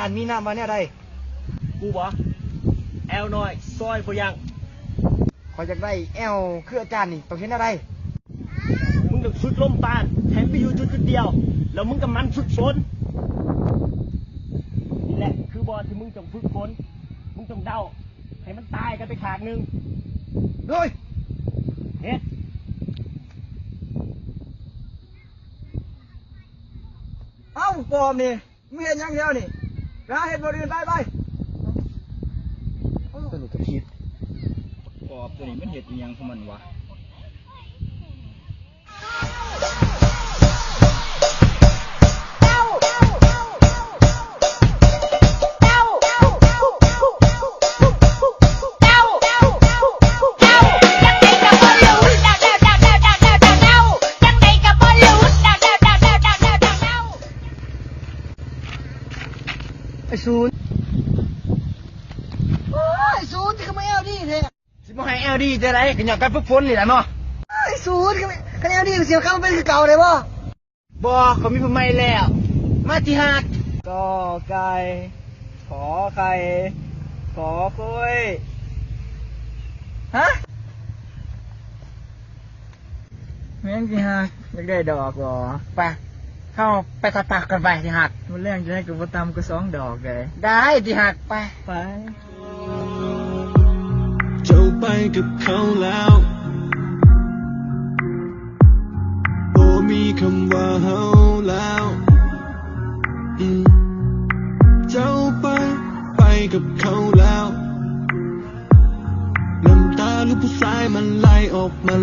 ອາຈານມີນາມວ່າແນວໃດ? ກູບໍ? ແອວນ້ອຍ ຊອຍບໍ່ຍັງ. ຂ້ອຍຢາກໄດ້ແອວຄືອາຈານນີ້ ຕ້ອງເຮັດແນວໃດ? ມຶງຕ້ອງຝຶກລົມປານ ໃຫ້ມັນໄປຢູ່ຈຸດໆດຽວ ແລ້ວມຶງກໍໝັ່ນຝຶກຝົນ. ນີ້ແຫຼະຄືບ່ອນທີ່ມຶງຕ້ອງຝຶກຝົນ. ມຶງຕ້ອງເດົາໃຫ້ມັນຕາຍກັນໄປຂ້າງໜຶ່ງ. ໂດຍ ເຮັດ. ເອົ້າ ປອມນີ້ ມຶງເຮັດຫຍັງແຖວນີ້? ໄປຫາເຮັດບ່ອນອື່ນໄປ ໄປ. ໂຕນີ້ກໍຜິດ. ປອບໂຕນີ້ມັນເຮັດອີ່ຫຍັງຂອງມັນວະ? ໄອ້ສູນ ໂອ້ຍ ສູນ ຄືມາແອວດີແທ້. ຊິບໍ່ໃຫ້ແອວດີຈັ່ງໃດ ກໍຍ້ອນການຝຶກຝົນນີ້ແຫຼະເນາະ. ໂອ້ຍ ສູນ ຄັນແອວດີກໍຊິກັບມາເປັນຄືເກົ່າໄດ້ບໍ່? ບໍ່ ຂ້ອຍມີຜູ້ໃໝ່ແລ້ວ. ມາທີ່ຮັກ. ກອໄກ່ ຂໍໄຂ່ ຂໍຄວາຍ ຮະ? ແມ່ນທີ່ຮັກ ຢາກໄດ້ດອກບໍ່? ໄປ ເຮົາໄປຖາປັກກັນໄປທີ່ຮັກ. ມື້ແລງຈັ່ງໃດກໍບໍ່ຕ່ຳກວ່າສອງດອກເດ້. ໄດ້ທີ່ຮັກ ໄປ ໄປ. ເຈົ້າໄປກັບເຂົາແລ້ວ ບໍ່ມີຄຳວ່າເຮົາແລ້ວ. ອືມ ເຈົ້າໄປ ໄປກັບເຂົາແລ້ວ. ນ້ຳຕາລູກຜູ້ຊາຍມັນໄຫຼອອກມາ